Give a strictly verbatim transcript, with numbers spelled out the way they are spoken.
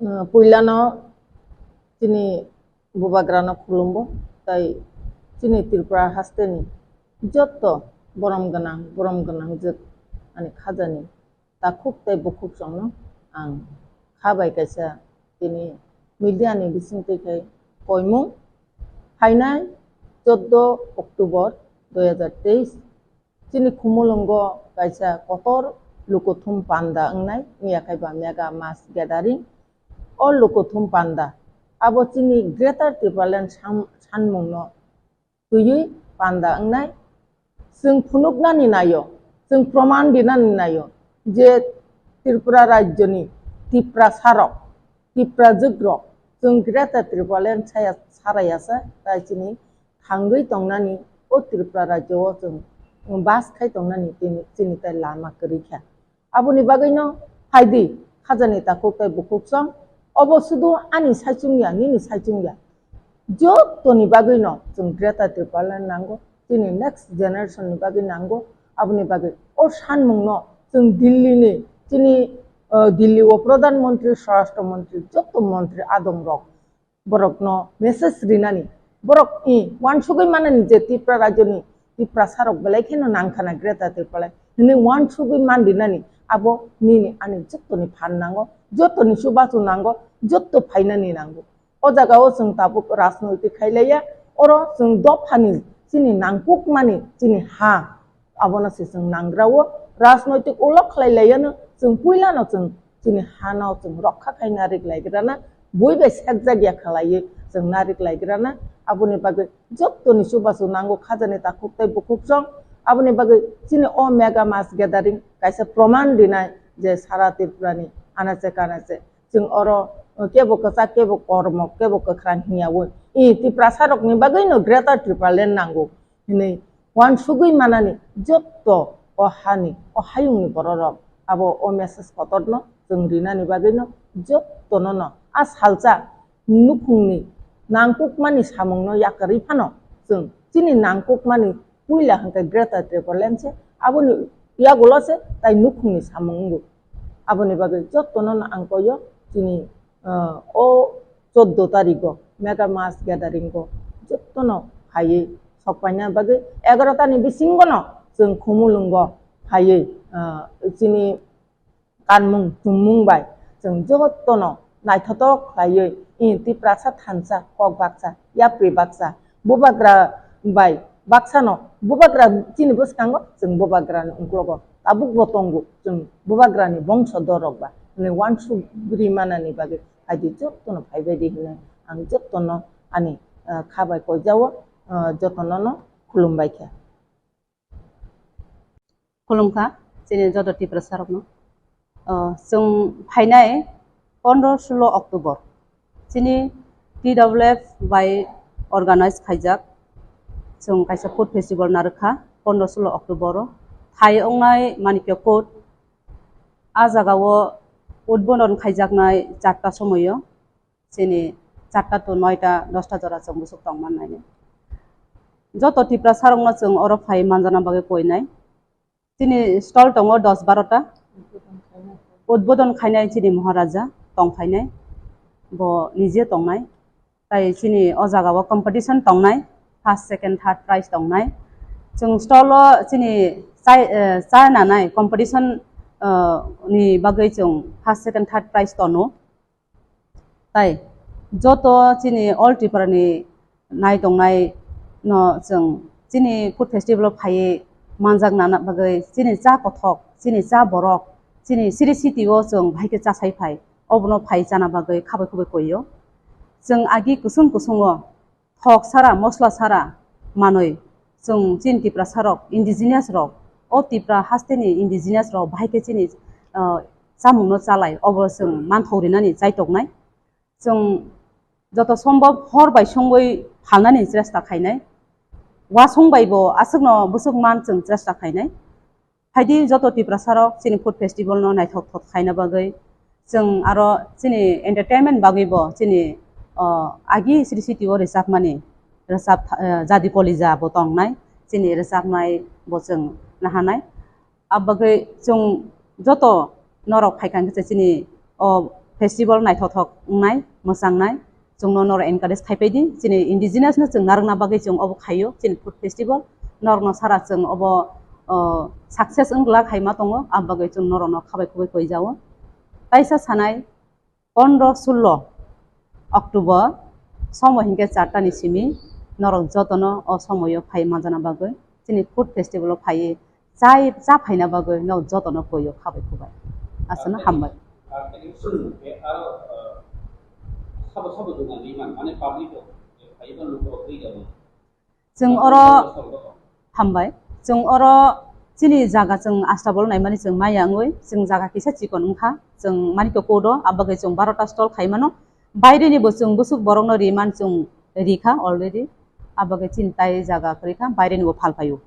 Puilano chini bubagrano khulumbo, tai chini Tripura hasteni jotto borom gwnang, borom gwnang jwk ani khajani takhuk tei bukhuk chwngno ang kha bai kaisa tini media ni bisingtwi khai koimung phainai chwddo October dui hajar teis. Chini Khumulwngo kaisa kotor lukuthum panda wngnai, wngya khai ba mega mass gathering. O lukuthum panda abo chini Greater Tipraland sam-, sanmungno twiwi panda wngnai. Chwng phunuknani naio, chwng proman dinani naio je Tripura rajyoni Tiprasarok, Tiprajwkrok, chwng Greater Tipraland saya sarayasa, tai chini thangwi tongnani, o Tripura rajyo o chwng bas khai tongnani tini chini tai lama kwrwi kha. Aboni bagwino phaidi khajani takhuk tei bukhuk song, obo sudu ani saichung ya, nini saichung ya. Jottoni bagwino chwng Greater Tipraland nango, chini next generation ni bagwi nango, aboni bagwi o sanmungno chwng Delhi ni, chini, uh, Delhi o Pradhan Mantri, Swarashtra Mantri, jotto mantri adong rok borokno message rinani, borok i uansugwi manani je Tripura rajyoni Tiprasarok belai kheno nangkhana Greater Tipraland hinwi uansugwi man rinani, abo nini ani jottoni phan nango, jottoni chubachu nango, jotto phainani nango. O jaga o chwng tabuk rajnoitik khai laiya, oro chwng dophani chini nangkukmani chini ha, abono se chwng nangrao, rajnoitik ulo khlai laiyano chwng puilano chwng chini hano chwng rokha khai narik laigrana, bui bai sekjak ya khlaiwi chwng narik laigrana, aboni bagwi jottoni chubachu nango khajani takhuk tei bukhuk song, aboni bagwi chini o mega mass gathering kaisa proman rinai je sara Tripurani anache kanache chwng oro kebo kwchak, kebo kormo, kebo kwkhrang hwnyawi i Tiprasarokni bagwino Greater Tipraland nango hinwi uansugwi manani jotto o hani, o hayungni bororok abo o message kotorno chwng rinani bagwino jottono no a salsa nukhungni nangkukmani samungno yakarwi phano chwng chini nangkukmani puila hwnkhe Greater Tipraland se, aboni yagulo se tai nukhungni samung wngo. Aboni bagwi jottono no ang koyo chini, ah, o chwddo tarigo mega mass gathering o jottono phaiwi sokpaina bagwi egarota ni bisingo no chwng Khumulwngo phaiwi, ah, chini kanmung chumung bai chwng jotono naithotok khlaiwi i Tiprasa thansa kok baksa, yapri baksa, bubagra bai baksano bubagra chini bwskango chwng bubagrani uklogo tabukbo tongo, chwng bubagrani bongso dorok ba hwnwi uansugri manani bagwi phaidi jotono phaibaidi hwnwi ang jotono ani, ah, kha bai koijao, ah, jotono no khulumbai kha. Khulumkha, chini joto Tiprasarokno. Ah, chwng phainai pondro sulo October, chini T W F bai organize khaijak, chwng kaisa food festival narwkha pondro sulo October o. Thai wngnai Manikya Court, a jagao udbodon khaijaknai charta somoio. Chini charta to noita, dosta jora chwng bwswk tong mannai. Joto Tiprasarokno chwng oro phai manjana bagwi koinai. Chini stall tongo dos barota. Udbodon khainai chini Maharaja tong phainai. Bo nije tongnai. Tai chini o jagao competition tongnai. First, second, third prize tongnai. Chwng stall o chini chai, eh, cha nanai competition, eh, ni bagwi chwng first, second, third prize tono. Tai joto chini All Tripura ni nai tongnai no chwng chini food festival o phaiwi manjak nana bagwi chini cha kothok, chini cha borok, chini siri city o chwng bahai khe chasai phai, obono phai chana bagwi khabai khubai koio. Chwng agi kusung kusungo thok sara, mosla sara manwi chwng chini Tiprasa rok, indigenous rok, o Tipra hasteni indigenous rok bahai khe chini, ah, chamungno chalai, obo chwng manthok rinani chaitoknai. Chwng joto sombhob hor bai songwi phalnani chesta khainai. Wasong bai bo aswkno bwswk man chwng chesta khainai. Phaidi joto Tiprasarok chini food festival no naithok thok khaina bagwi, chwng aro chini entertainment bagwi bo chini, o, agi sri city o rwchapmani, rwchap, eh, Jadi Kolija bo tongnai, chini rwchapnai bo chwng nahanai. Abagwi chwng joto norok phaikha hwnkhe chini o festival naithothok wngnai, mwchangnai, chwngno norok encourage khaipai di. Chini indigenous no chwng narwkna bagwi chwng obo khaio, chini food festival. Norokno sara chwng obo, o, success wng glak hai ma tongo, abo bagwi chwng norokno khabai khubui koi jao. Taisa sanai, pondro sullo October, somo hinkhe charta ni simi norok jotono o somoyo phai manjana bagwi chini food festival o phaiwi chai cha phaina bagwi nok jotono koyo khabai khubui. Aswkno hambai. Chwng oro hambai. Chwng oro chini jaga chwng astabol naimani chwng maya wngwi chwng jaga kisa chikon wngkha. Chwng mani kokodo abagwi chwng barota stall khaimano. Baireni bo chwng busuk borokno riman chwng rikha already. Abagwi chini tai jaga kwrwikha baireni bo phalphaio.